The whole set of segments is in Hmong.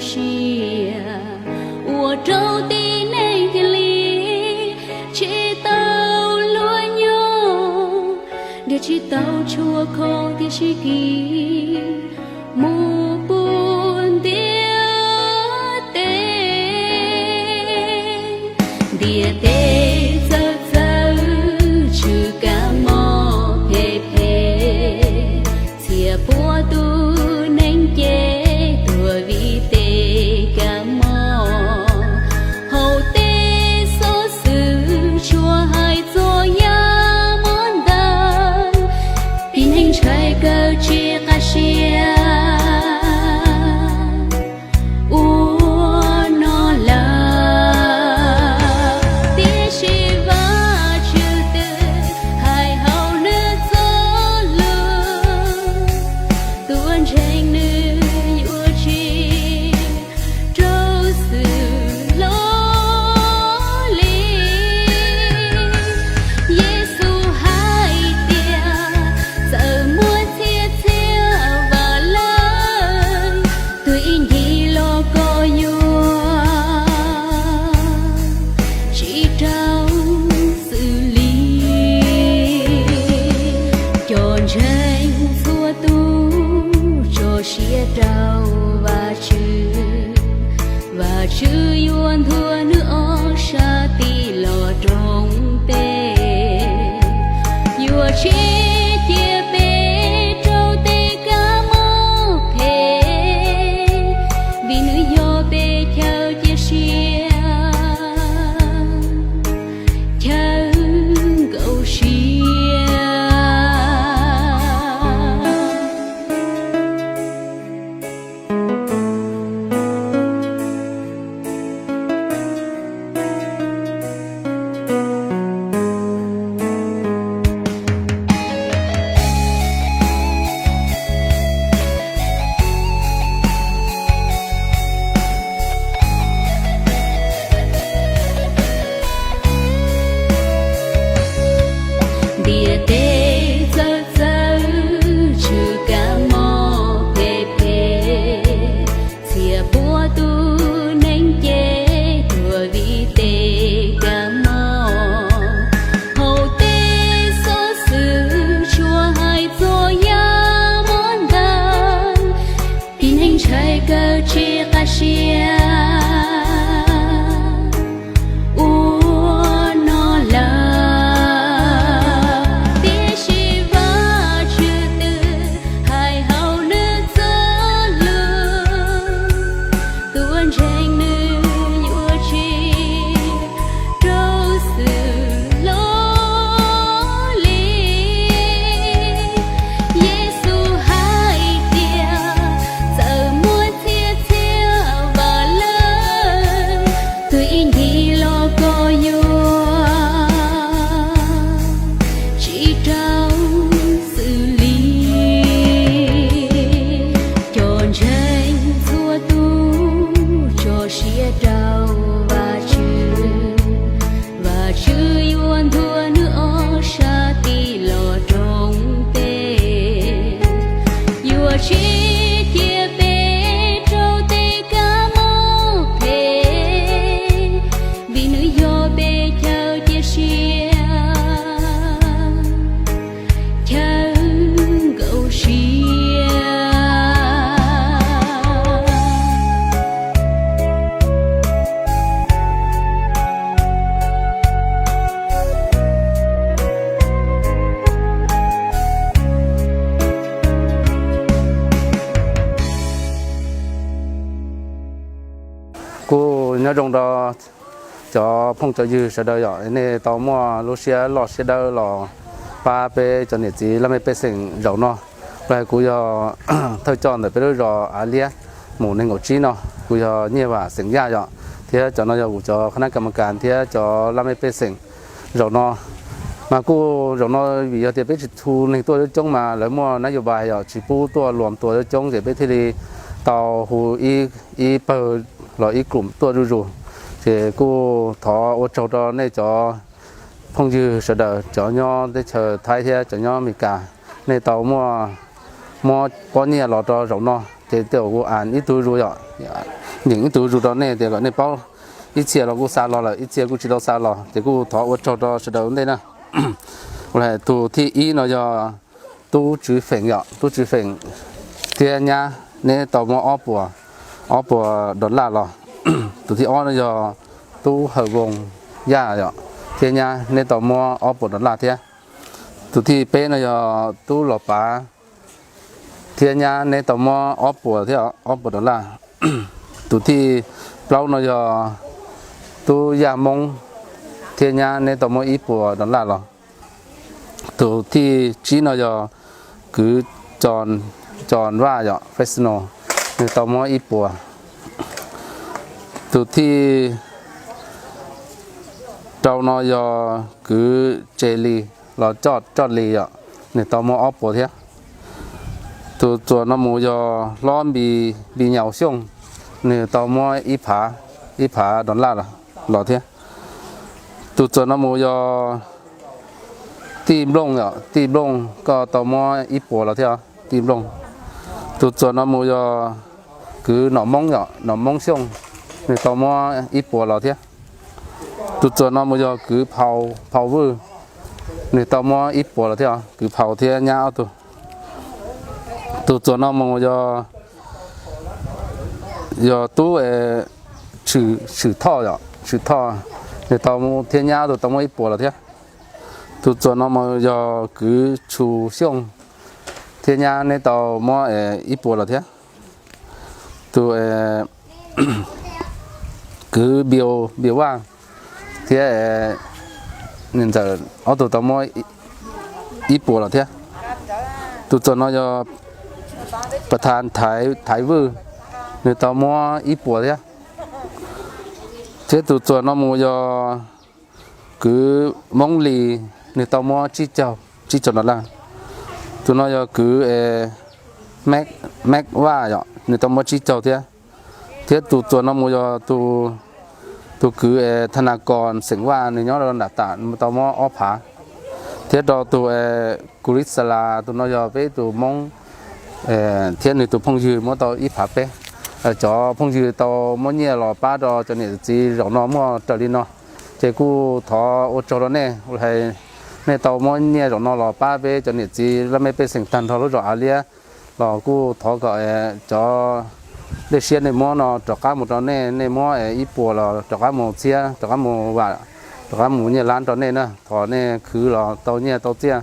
Sia ua rau tib neeg cia li tsis tau luag nyob, nrhiav tsis tau tshuaj kho thiab sib kis mus puag ntiaj teb. Ntiaj teb txawv txawv, tsw kab mob phem phem, txhia puab tug neeg ces tuag vim tej kab mob. Hauv tej xov xwm tsuas hais txog yam mob ntawd, tib neeg ntshai kawg tsis qab siab ua no lawm. Tiam sis Vajtswv twb hais hauv nws txoj lus, tuam ntseeg nws yuav tsis raug xwm hlob li. Yexus hais tias txawm muaj txhiab txhiab vaj lawm, tuag ib ncig los koj yuav tsis raug xwm li. Cov ntseeg txhua tus tso siab rau Vajtswv, Vajtswv yuav nthuav nws ob sab tes los roos peb, yuav tsis cia peb raug tej kab mob phem, vim nws yog peb chaw cia siab chaw nkaum siab. Ntiaj teb txawv txawv, tsw kab mob phem phem, txhia puab tug neeg ces tuag vim tej kab mob. Hauv tej xov xwm tsuas hais txog yam mob ntawd, tib neeg ntshai kawg tsis qab siab ua no lawm. Tiam sis Vajtswv twb hais hauv nws txoj lus, tuam ntseeg nws yuav tsis raug xwm hlob li. Yexus hais tias txawm muaj txhiab txhiab vaj lawm, tuag ib ncig los koj yuav tsis raug xwm li. Cov ntseeg txhua tus tso siab rau Vajtswv, Vajtswv yuav nthuav nws ob sab tes los roos peb, yuav tsis cia peb raug tej kab mob phem, vim nws yog peb chaw cia siab chaw nkaum siab. Kuj nyob zoo rau cov phooj cov ywg sawv daws yom, nej tau muaj lub siab loj siab dawb los pab peb cov niam txiv laj mej pej xeem zaum no. Kuv yog thawj coj ntawm peb lub zos Av Liab mus nees nkaum tsib no, kuv yog Nyiaj Vam xeem Yaj yom, thiab cov no yog kuv cov qhab nab kas mas kas thiab cov laj mej pej xeem zaum no. Mas kuj zaum no vim yog tias peb tsis tu neeg tuaj coob coob mas lawv muaj nab yus npais yom, tsis pub tuaj luam tuaj coob coob ces peb thiaj li tau hu ib pawg los ib club tuaj zuj zus. Ces kuj thov ua tsaug rau nej cov phooj ywg sawv daws, cov nyob teb chaws Thaib thiab cov nyob Amelikas, nej tau muaj muab pob nyiaj los rau zaum no. ces tej zaum kuv as ib tug zus yom, nyeem ib tug zus rau nej tias kom nej paub. Ib txhia los kuj xa los lawm, ib txhia kuj tsis tau xa los, ces kuj thov ua tsaug rau sawv daws ua ntej na. Tus thib ib no yog Tub Tswv Feem yom, Tub Tswv Feem thiab nyab, neb tau muab ob puas, ob puas dollar los. Tus thib ob no yog Tub Hawm Voos Yaj yom, thiab nyab, neb tau muab ob puas dollar thiab. Tus thib peb no yog Tub Los Pav thiab nyab, neb tau muab ob puas thiab, ob puas dollar. Tus thib plaub no yog Tub Yaj Moob thiab nyab, neb tau muab ib puas dollar los. Tus thib tsib no yog kwv Coo Vaj yom, Fresno, nws tau muab ib puas. Tus thib rau no yog kwv Tse Lis los Coj Lis yom, nws tau muab ob puas thiab. Tus txuas no mus yog hlob Npis Nyaus Xyooj, nws tau muab ib phav, ib phav dollar los thiab. Tus txuas no mus yog Tij Nplooj yom, Tij Nplooj, koj tau muab ib puas los thiab Tij Nplooj. Tus txuas no mus yog kwv Nom Moob yom, Nom Moob Xyooj, nws tau muab ib puas los thiab. Tus txuas no mus yog kwv Phau, Phau Vwj, nws tau muab ib puas los thiab, kwv Phau thiab nyab ob tug. Tus txuas no mus yog, yog tub Tshwm Thoj yom, Tshwm Thoj, nws tau thiab nyab ob tug tau muab ib puas los thiab. Tus txuas no mus yog kwv Tshus Xyooj thiab nyab, neb tau muab ib puas los thiab. Tus kwv Npias Vaj thiab niam ntxawm ob tug tau muab ib puas los thiab. Tus txuas no yog pas thas Thaiv Vwj, nws tau muab ib puas thiab. Thiab tus txuas no mus yog kwv Moob Lis, nws tau muab tsib caug dollar. Tus no yog kwv Meb Vaj yom, nws tau muab tsib caug thiab. Thiab tus txuas no mus yog tus kwv Thas Nas Kos xeem Vaj, nws nyob rau nram tam, tau muab ob phav. Thiab rau tus Kuv Lis Xas Las, tus no yog peb tus Hmoob thiab nws tus phooj ywg muab tau ib phav peb. Cov phooj ywg tau muab nyiaj los pab rau cov niam txiv zaum no muaj raws li no, ces kuj thov ua tsaug rau nej, nej tau muab nyiaj zaum no los pab peb cov niam txiv laj mej pej xeem tag nrho lub zos Av Liab los kuj thov kom cov dej siab nej muab no rov qab mus rau nej, nej muab ib puas los rov qab mus txhiab, rov qab mus vam, rov qab mus nyiaj lab rau nej na. Thov nej khwv los tau nyiaj tau txiaj,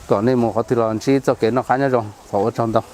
kom nej mus qhov twg los ntsib txoj kev noj qab nyob zoo. Thov ua tsaug ntau.